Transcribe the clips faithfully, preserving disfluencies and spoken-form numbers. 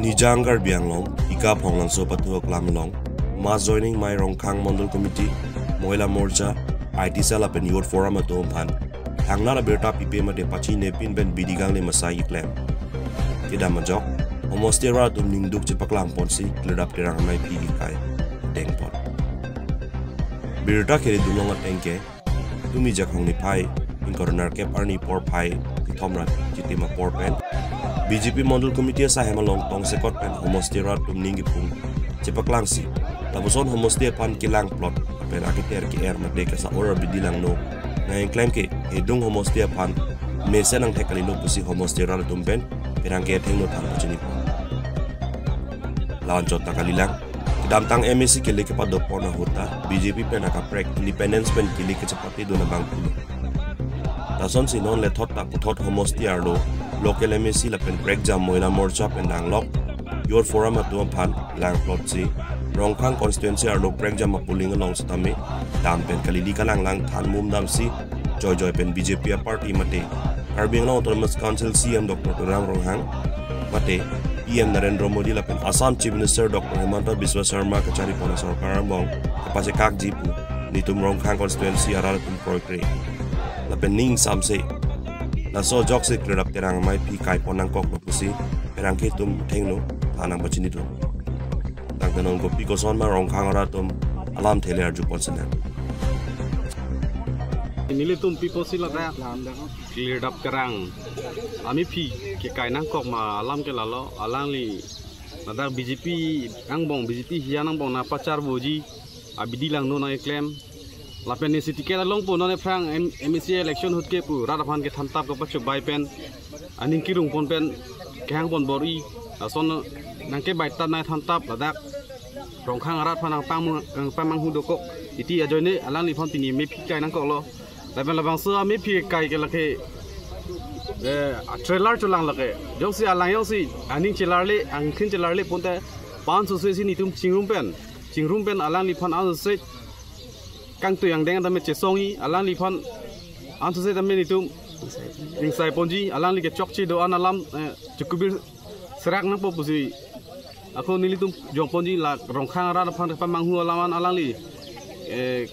Nijang Karbi Anglong, Ika Phonglangso Patu Aklam along, mass joining mai Rongkhang Mondol Committee, Mohila Morcha, I T cell lapen Youth Forum atum aphan thangnat abirta pipe mate pachinepin pen bidi kanglim asai keklem. Kedam ajok, homosti arat atum ningduk chepaklang ponsi Klirdap Terang amei aphi kekai dengpon. Birta kiri dunlong ateng ke, tumi Jakhong niphai, ingkoi ra nerkep arni porphai kethom ra chitim apor pen, B J P Mondol Committee asai hem along tongsekot pen homosti arat atum ning kepung chepaklangsi, lapuson homosti aphan kelang plot pen aketer ke-er mate kesa-or bidi langno nangkeklem ke, kedung homosti aphan mesen angthek kalilo pusi homosti arat atum pen pherangke athengno than pachinipon. La-anchot ta kalilang, kedamtang M A C kele kepadopon ahut ta B J P pen akaprek independence pen kele kachepate dun abang pulo. Lasonsi non lethot ta puthot homosti arlo local M A C lapen prekjam Mohila Morcha pen nanglok Youth Forum atum aphan lang plot si Rongkhang constituency arlo prekjam apuling along setame dam pen kalili kalanglang than mum damsi joijoi pen B J P aparty mate Karbi Anglong Autonomous Council C M Doctor Tuliram Ronghang mate P M Narendra Modi lapen Assam Chief Minister Doctor Himanta Biswa Sarma kacharipon asorkar angbong kepachekakji pu nelitum Rongkhang constituency arat atum kroikre lapen ning samse laso ajoksi Klirdap Terang amei aphi kaipon nangkoklo pusi pherangke atum athengno than nangpachinidun. Tangte non kopi koson ma Rongkhang arat atum alamthe le arjupon senang. Nelitum pi apotsi ladak Klirdap Terang amei aphi kekai nangkok ma alam ke lalo, alangli ladak B J P angbong, B J P hijan angbong nangpacharboji abidi langno nangkeklem. Lapen nisi ticket along pu non ephrang M-, M A C election ahut ke pu rat aphan kethantap kapachobei pen, aning kirung pon pen, kehang pon bor-i, lason nangkebai ta nangthantap ladak Rongkhang arat aphan nangpang-, nangpangmanghu dokok. Iti ajoine alangliphan pini amei aphi kai nangkoklo. Lapen labangso amei aphi kai ke lake, eh, trailer cholang lake. Jongsi alang jongsi aning chelarle, angthin chelarle ponte, pa ansose si nelitum chingrum pen, chingrum pen alangliphan ansose kangtui angdeng tame chesongji, alangliphan ansose tame nelitum ingsai ponji, alangli kechokche do-an alam, eh, chekubir serak nangpo pusi ako nelitum jongponji, la Rongkhang arat aphan pamanghu alam an alangli, eh,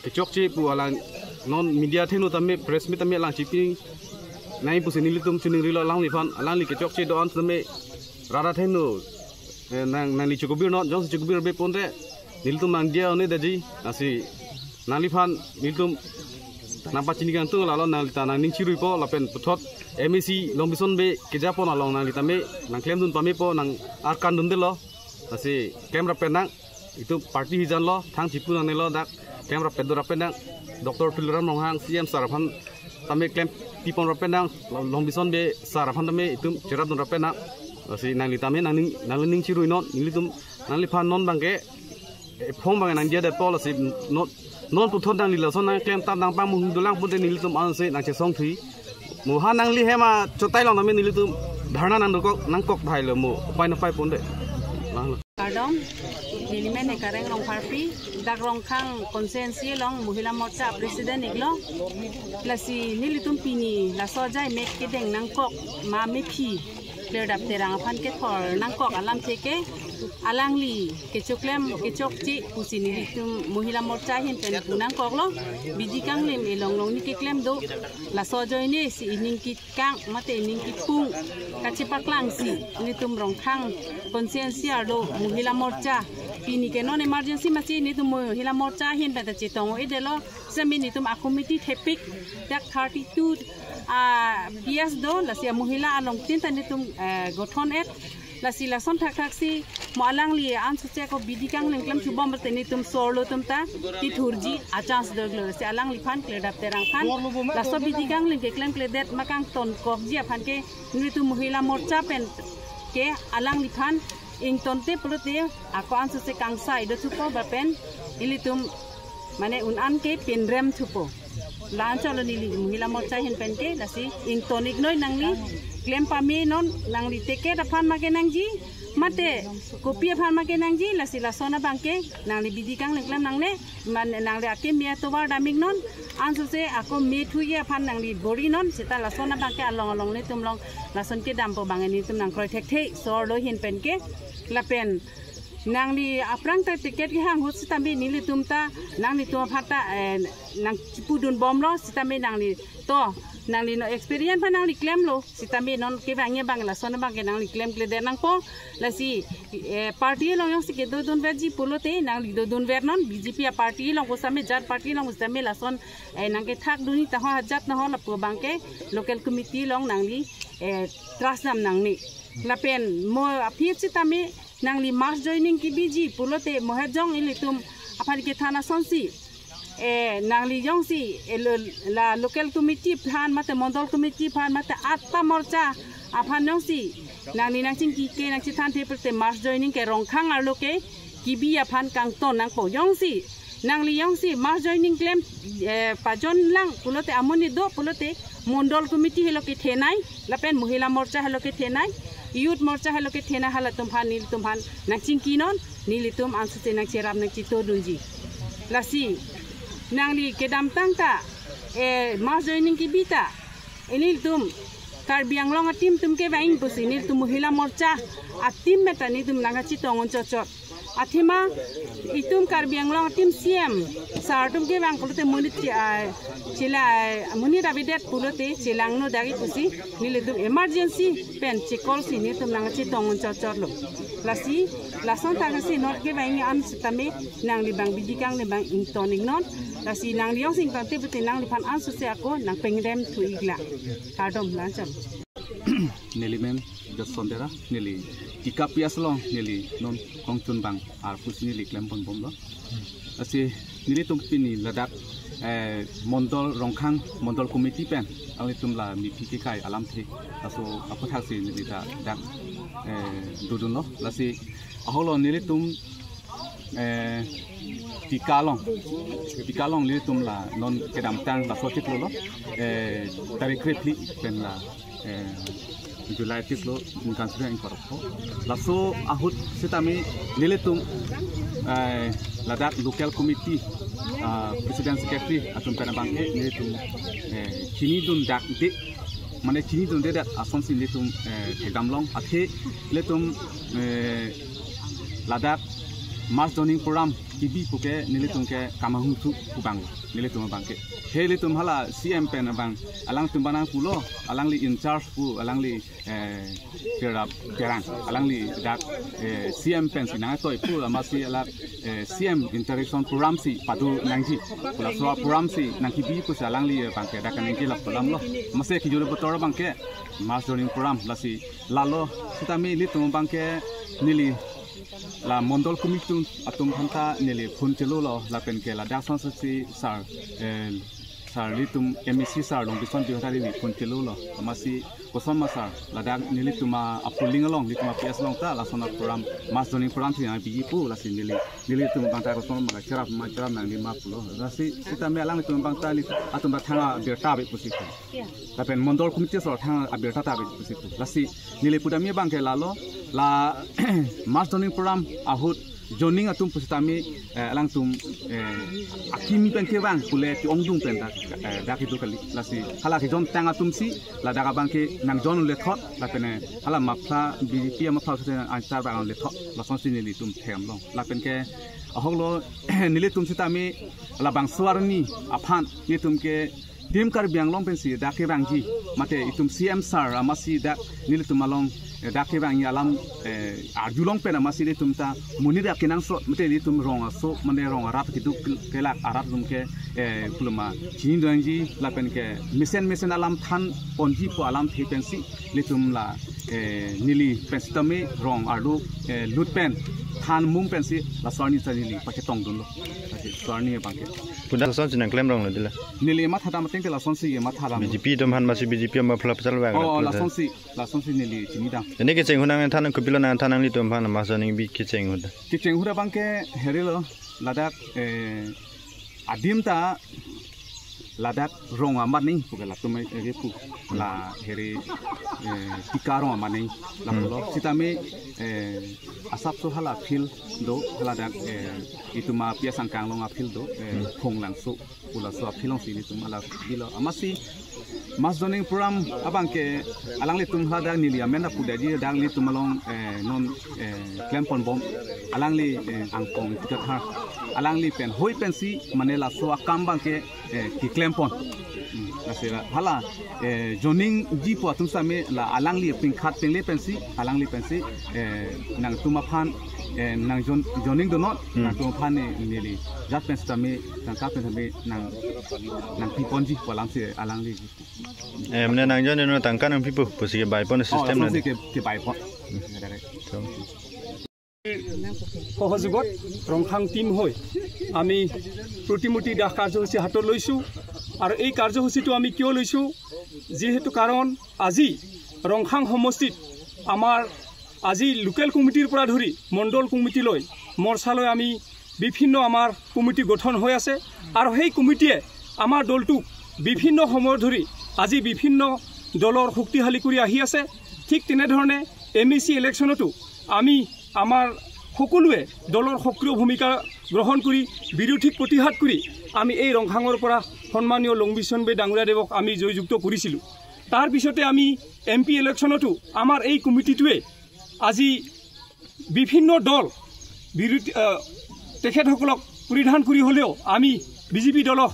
kechokche pu alang non media athengno tame, press meet tame alang chipi nai pusi nelitum chiningrilo alangliphan, alangli kechokche do-an tame rat athengno, eh, nang, nangli chekubir non, jongsi chekubirbe ponte nelitum nangdiya un-edetji, lasi nangliphan nelitum nangpachini kangtung lalo, nangli ta nangning chiruipo lapen puthot M A C Longbison Bey kejapon along nangli tame nangklemdun pamepo, nang-arkandundelo, lasi klemrap pen nang, itum party hijan lo, thang chipu nangnelo, dak klemrap pen dorap pen nang, Doctor Tuliram Ronghang C M sir aphan tame klempipon rap pen nang, Longbison Bey sir aphan tame itum cherapdun rap pen nang, lasi nangli tame nangning, nangli ning chiruinon, nelitum nangliphan non abangke, eh, phong abang nangdiya detpo, lasi non, non puthot nangli lason nangklemtap nangpangmanghu dolang ponte nelitum anse nangchesongthui. Mo ha nangli hem achotai along tame nelitum dharna nangdokok, nangkok thailo mo, upai napai ponte. Lang. Kardom, neli men Ekareng Rongpharpi, dak Rongkhang constituency along Mohila Morcha president iklo. Lasi nelitum pini laso ajai mek kedeng nangkok ma amei aphi Klirdap Terang aphan kethor nangkok alamthe ke, alangli kechoklem kechokche pusi nelitum Mohila Morcha ahin pen pu nangkoklo, bidi kanglim elong long ni keklem do, laso ajoine si ining kekang mate ining kepung kachepaklangsi nelitum Rongkhang constituency arlo Mohila Morcha, pini ke non emergency masi nelitum Mohila Morcha ahin pen ta chetong-o-edetlo, semi nelitum a committee thepik dak thirty two a P S do, lasi a Mohila along tin ta nelitum, eh, gothon et, lasi lason thakthak si mo alangli ansose ko bidi kanglim klem chubom te nelitum sorlo atum ta kethurji a chance doglo, lasi alangliphan Klirdap Terang aphan laso bidi kanglim keklemkledet ma kangtonkokji aphan ke nelitum Mohila Morcha pen ke alangliphan ingtonte pulote ako ansose kangsai dothupo lapen ilitum mane un-an ke pinremthupo. La-anchot lo neli Mohila Morcha ahin pen ke, lasi ington iknoi nangli klem pame non, nangli ticket aphan ma kenangji, Mate kopi aphan ma kenangji, lasi lason abangke nangli bidi kangklem nangne, man nangli akeme atovar dam-iknon, ansose ako me thuji aphan nangli bor-inon, seta lason abangke along along nelitum along lason kedampo abang nelitum nangkroi thekthe, sor lo ahin penke, lapen nangli aphrang ta ticket kehang ahut sitame nelitum ta, nanglitum aphan ta, eh, nangchipudunbomlo, sitame nangli to, nangli non experience aphan nangli klemlo, sitame non kevangji abang lason abangke nangli klemkledet nangpo, lasi, eh, party along jongsi kedodunverji pulote nangli dodunvernon, B J P a-party along ko sitame, jat party along ko sitame lason, eh, nangkethakdunji tahai ajat nahok lapu abangke local committee along nangli, eh, trust dam nangne. Lapen mo aphi sitame nangli mass joining kebiji pulote mo hejong ilitum aphan kethan asonsi, eh, nangli jongsi, eh, lo-, la local committee aphan mate mondol committee aphan mate atta morcha aphan jongsi nangli nangchingki ke nangchethanthe pulote mass joining ke Rongkhang arlo ke kebi aphan kangton nangpo. Jongsi nangli jongsi mass joining klem, eh, pajon lang pulote amonit do pulote mondol committee helo kethenei, lapen mohila morcha helo kethenei, youth morcha helo kethenei, halatum aphan nelitum aphan nangchingkinon, nelitum ansose nangcherap nangchitodunji. Lasi nangli kedamtang ta, eh, mass joining kebi ta, nelitum Karbi Anglong a-team atum kevang pusi nelitum mohila morcha a-team meta nelitum nangkachitong-un chotchot. Athema itum Karbi Anglong a-team C M sir atum kevang pulote monit che-, ah, chela, ah, monit avedet pulote chelangno dagi pusi nelitum emergency pen che-call si nelitum nangkachitong-un chotchotlo. Lasi lason tangsi non kevang an sitame nangli abang bidi kangne abang ington-iknon. Lasi nangli jongsi ingtonthe pulote nangliphan ansose ako nangpengdem thu-iklang. Kardom, lancham. Neli men Jason Dera, neli tika P S along, neli non kongchun abang arpu si neli klem ponbomlo. Lasi nelitum pini ladak, eh, mondol Rongkhang mondol committee pen nanglitum la mephi kekai alamthe, laso aputhaksi neli ta dak, eh, dodunlo. Lasi ahoklo nelitum, eh, tika along, tika along nelitum la non kedamtang laso chiklo lo, eh, tarik krephli pen la, eh, July chiklo ningkan suri ingkoi ra pho. Laso ahut sitame nelitum, eh, ladak local committee, ah, president secretary atum pen abangke nelitum, eh, chinidun dakde, mane chinidundedet asonsi nelitum, eh, kedam long, athe nelitum, eh, ladak mass joining program kebi puke nelitum ke kamahung thu pu abang nelitum abangke. He nelitum hala C M pen abang alangtum abang nangpulo, alangli in charge pu, alangli, eh, Terap Terang, alangli dak, eh, C M pensi nangtoi pu, amatsi hala, eh, C M interaction program si padu nangji, laso program si nangkebi pusi alangli abangke dak kaningje lap pu alamlo. Amatsi kejor botor abangke mass joining program, lasi lalo sitame nelitum abangke neli la mondol committee atum aphan ta neli phone chelolo, lapen ke ladak asonsi sir, eh, sir nelitum M A C sir Longbison Dihota neli phone chelolo. Amatsi koson ma sir, ladak nelitum a-polling along, nelitum a-P S along ta lason a-program, mass joining program si nangbi pu, lasi neli, nelitum abang ta koson ma cherap ma cherap nangji ma pulo. Lasi sitame alanglitum abang ta neli atum ta thang abirta ave pusi pu, lapen mondol committee asor thang abirta ta ave pusi pu. Lasi neli pudamji abangke lalo, la mass joining program ahut joining atum pusitame, eh, alangtum, eh, akimi pen kevang pule ti-ongdung pen dak, eh, dak kedo kali. Lasi hala kejontang atum si ladak abangke nangjon lethot, lapen, eh, hala mafla B J P mafla sute anchar abang lethot, lasonsi nelitum them long. Lapen ke ahoklo nelitum sitame labangso arni aphan nelitum ke Team Karbi Anglong pensi dak kevangji, mate itum C M sir amatsi dak nelitum along, eh, dak kevangji alam, eh, arjulong pen amatsi nelitum ta monit akenangsot, mate nelitum rong aso, mane rong arat keduk kelak arat atum ke, eh, puloma chinidunji lapen ke mesen mesen alam thanponji pu alamthe pensi nelitum la, eh, neli pen sitame rong arlo, eh, lut pen than mum pensi laso arni ta neli pachetongdunlo. Lasi laso arni abangke. Pudam lasonsi nangklem rong lo dila. Neli mathadam ateng ke lasonsi mathadam. B J P atum aphan amatsi B J P mafla pachal vang. Oh, lo lasonsi, lasonsi neli chinidam. Neli kecheng ahut nangthan, kopilo nangthan nanglitum aphan mass joining bi kecheng ahut? Kecheng ahut abangke herilo, ladak, eh, adim ta ladak rong amat ni puke latum, eh, pu la heri, eh, Tika rong amat ni la pulo sitame, eh, asapso hala field do, haladak, eh, itum api asangkanglong afield do, eh, Phonglangso pu laso afield alongsi nelitum hala bilo. Amatsi mass joining program abangke alanglitum hadak neli amen apudetji dak nelitum along, eh, non, eh, klemponbom alangli, eh, Angpong Ingti Kathar alangli pen hoi pensi mane laso akam abangke, eh, keklempon. Hmm, lasi la hala, eh, joiningji pu atum sitame la alangli pingkhat pingle pensi alangli pensi, eh, nangtum aphan, eh, nang join-, joining do not, nangtum aphan ne neli jat pen sitame tangka pen sitame nang nangpiponji pu alamsi alangli. Eh, mane nang join do not tangka nangpipo pusi kebaipon system laso nang si ke, kebaipon. So. সহযোগত ৰংখাং টিম হৈ আমি প্ৰতিমূৰ্তি দাহ কাৰ্যসূচী হাতত লৈছোঁ। আৰু এই কাৰ্যসূচীটো আমি কিয় লৈছোঁ? যিহেতু কাৰণ আজি ৰংখাং সমষ্টিত আমাৰ আজি লোকেল কমিটিৰ পৰা ধৰি মণ্ডল কমিটিলৈ মৰ্চালৈ আমি বিভিন্ন আমাৰ কমিটি গঠন হৈ আছে। আৰু সেই কমিটিয়ে আমাৰ দলটোক বিভিন্ন সময় ধৰি আজি বিভিন্ন দলৰ শক্তিশালী কৰি আহি আছে। ঠিক তেনেধৰণে এম ই চি ইলেকশ্যনতো আমি আমাৰ সকলোৱে দলৰ সক্ৰিয় ভূমিকা গ্ৰহণ কৰি বিৰোধীক প্ৰতিহাত কৰি আমি এই ৰংখাঙৰ পৰা সন্মানীয় লংবিচন বে ডাঙৰীয়াদেৱক আমি জয়যুক্ত কৰিছিলোঁ। তাৰ পিছতে আমি এম পি ইলেকশ্যনতো আমাৰ এই কমিটিটোৱে আজি বিভিন্ন দল বিৰোধী, আহ, তেখেতসকলক পৰিধান কৰি হ'লেও আমি বি জে পি দলক,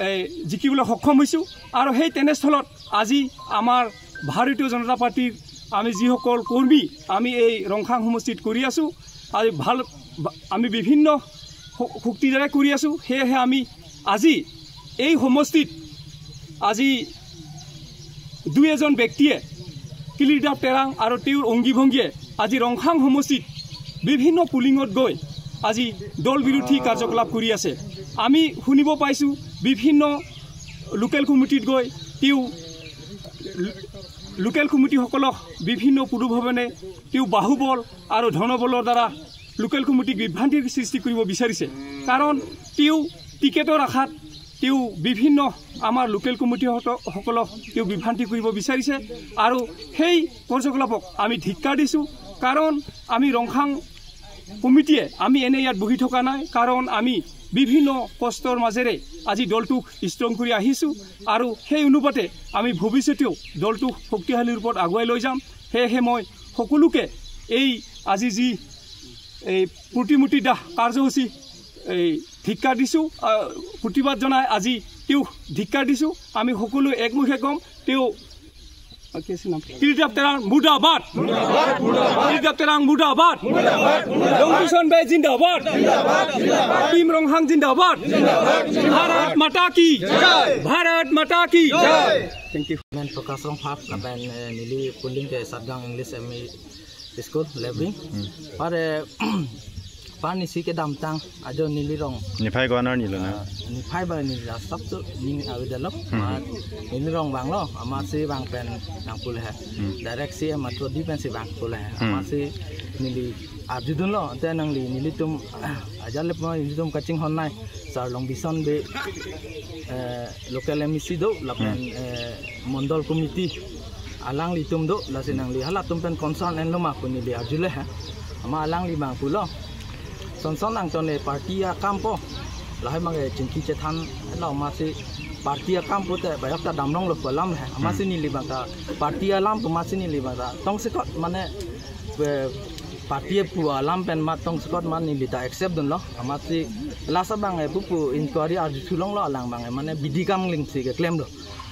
এ, জিকিবলৈ সক্ষম হৈছোঁ। আৰু সেই তেনেস্থলত আজি আমাৰ ভাৰতীয় জনতা পাৰ্টীৰ আমি যিসকল কৰ্মী আমি এই ৰংখাং সমষ্টিত কৰি আছোঁ, আজি ভাল, ভা-, আমি বিভিন্ন শ-, শক্তিৰে কৰি আছোঁ। সেয়েহে আমি আজি এই সমষ্টিত আজি দুই এজন ব্যক্তিয়ে, কৃষ্ণদেৱ তেৰাং আৰু তেওঁৰ অংগী ভংগীয়ে আজি ৰংখাং সমষ্টিত বিভিন্ন পুলিঙত গৈ আজি দল বিৰোধী কাৰ্যকলাপ কৰি আছে। আমি শুনিব পাইছোঁ বিভিন্ন লোকেল কমিটিত গৈ তেওঁ লোকেল কমিটিসকলক বিভিন্ন পুৰুভৱেনে তেওঁ বাহুবল আৰু ধনবলৰ দ্বাৰা লোকেল কমিটিক বিভ্ৰান্তিৰ সৃষ্টি কৰিব বিচাৰিছে। কাৰণ তেওঁ টিকেটৰ আশাত তেওঁ বিভিন্ন আমাৰ লোকেল কমিটি হত-, সকলক তেওঁ বিভ্ৰান্তি কৰিব বিচাৰিছে আৰু সেই কাৰ্যকলাপক আমি ধিক্কাৰ দিছোঁ। কাৰণ আমি ৰংখাং কমিটিয়ে আমি এনে ইয়াত বহি থকা নাই, কাৰণ আমি বিভিন্ন কষ্টৰ মাজেৰে আজি দলটোক ষ্ট্ৰং কৰি আহিছোঁ আৰু সেই অনুপাতে আমি ভৱিষ্যতেও দলটোক শক্তিশালী ৰূপত আগুৱাই লৈ যাম। সেয়েহে মই সকলোকে এই আজি যি এই প্ৰতিমূৰ্তি দাহ কাৰ্যসূচী এই ধিক্কাৰ দিছোঁ, আহ, প্ৰতিবাদ জনাই আজি তেওঁক ধিক্কাৰ দিছোঁ। আমি সকলোৱে একমুখে ক'ম, তেওঁ, আহ, কি আছিল নাম? কৃষ্ণদেৱ তেৰাং মুৰ্দাবাদ। কৃষ্ণদেৱ তেৰাং মুৰ্দাবাদ। লংবিচন বে জিন্দাবাদ। টিম ৰংখাং জিন্দাবাদ। ভাৰত মাতা কি। ভাৰত মাতা কি। Thank you. Men Prakash Rongphar, lapen, eh, neli puling ke Satgaon English M E School, Lebring. Pare, par nisi kedamtang ajo neli rong. Niphai ko-an arni lo na? Ah, niphai ba neli la sab tu ning awi dalo. Hmm. Ma neli rong bang lo, amatsi bang pen nang pule he. Hmm. Direct si ama tu di pen si bang pule he. Hmm. Amatsi neli arjudun lo, te nangli nelitum, ajat le pama nelitum kachinghon nai. Sar Longbison Bey, eh, local M E C do, lapen, eh, Mondol Committee alanglitum do, lasi nangli halatum pen concern enlo ma pu neli arjule he. Ama alangli bang pulo. Sonson angton e party akampo. Lahai mang e chingki chethan lo amatsi party akampo te bayok ta damlong lo pu alam he. Amatsi neli bang ta party alam pu amatsi neli bang ta tongsekot mane, eh, party pu alam pen ma tongsekot ma neli ta accept dunlo. Amatsi last abang e pupu inquiry arjuthu longlo alang bang e mane bidi kanglim si keklem lo.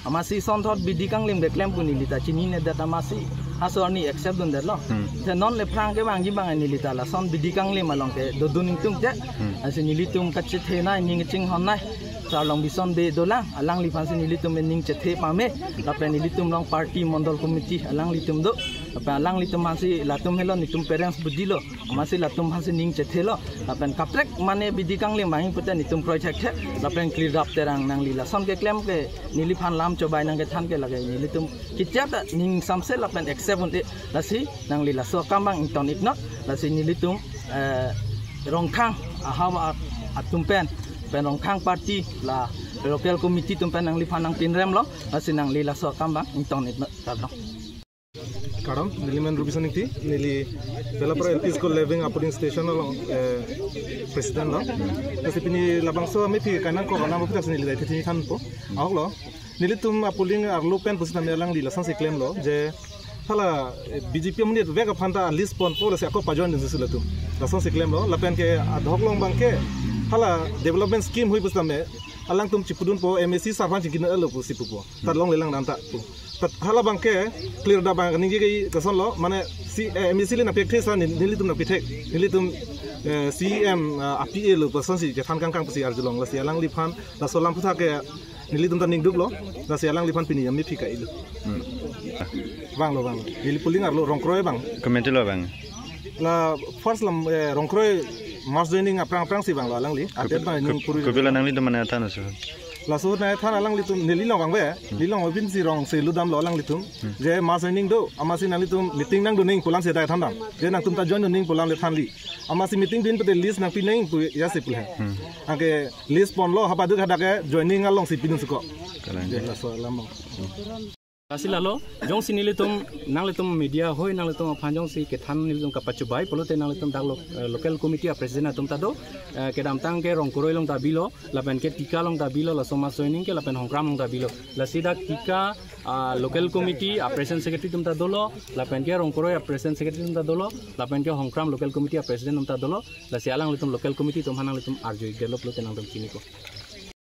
Amatsi sonthot bidi kanglim keklem pu neli ta chinine det amatsi aso arni accept dundetlo. Hmm. Te non le phrang kevangji bang e neli ta lason bidi kanglim along ke dodun ingtung te. Hmm. Lasi nelitum kachethe nai ning chinghon nai. Sar Longbison Bey dolang, alangliphan si nelitum ning chethe pame, lapen nelitum along party Mondol Committee alanglitum do, lapen alanglitum aphan si latum helo nelitum parents budi lo, amatsi latum aphan si ning chethe lo, lapen kaprek mane bidi kanglim bang pute nelitum kroi thekthe, lapen Krilap Terang nangli lason keklem ke neliphan lam chobai nangkethan ke lake nelitum kitiak ta ning samse lapen accept un-e, lasi nangli laso akam bang ington iknot, lasi nelitum, eh, Rongkhang ahavar atum pen, pen Rongkhang party la Local committee atum pen nangliphan nangpinrem lo, lasi nangli laso akam abang ingtong ni tardong. Kardom, neli men Rubison Ingti, neli Belapara L P School Leveng Polling Station along, eh, President lo. Lasi pini labangso amephi kanang ko kanang bukti neli dai titi thanpo. Ahok lo. Nelitum a-polling arlo pen pusitame alangli lasonsi klemlo je hala, eh, B J P amonit vek aphan ta a-list ponpo lasi ako pajoin dunsi latum. Lasonsi klemlo, lapen ke adhok along abangke hala development scheme hui pusitame alangtum chipudunpo, M A C sar aphan chingki-etlo pusi pupo. Tat longle lang nanta pu. Tat hala abangke clear da abang ningje ke kosonlo, mane si, eh, M A C le nangpethek sa nel-, nelitum nangpethek. Nelitum, eh, C E M, ah, a-P A lo pusonsi kethan kangkang pusi arjulong, lasi alangliphan laso alam aphuthak ke nelitum ta ningduklo, lasi alangliphan pini amephi ka-ilo. Hmm. Vanglo, vanglo. Neli polling arlo Rongkroi abang. Committee lo abang. La first lam, eh, Rongkroi mass joining aphrang aphrangsi vanglo alangli. Adet abang ning puri. Kopilo nanglitum mane than aso? Laso nangthan alanglitum neli along vangve, neli along pinsi rong si lutdamlo alanglitum. Hmm. Je mass joining do, amatsi nanglitum meeting nangdun nang pu alamsi dai thandam. Je nangtum ta join dun nang pu alam le thanli. Amatsi meeting bin pute list nangpi nang pu jasi pu he. Hmm. Anke list ponlo, hapaduk hadak ke joining alongsi pidunsi ko. Kalang. Je laso alam abang. Lasi lalo, jongsi nelitum, nanglitum media hoi nanglitum aphan jongsi kethan nelitum kapachobei pulote nanglitum dak lo, eh, local committee a-president atum ta do, eh, kedamtang ke Rongkroi along ta bilo, lapen ke Tika along ta bilo, laso mass joining ke lapen Hongkram along ta bilo. Lasi dak Tika, ah, local committee a-president secretary atum ta dolo, lapen ke Rongkroi a-president secretary atum ta dolo, lapen ke Hongkram local committee a-president atum ta dolo, lasi alanglitum local committee atum aphan nanglitum arju-ik detlo pulote nangtum chiniko.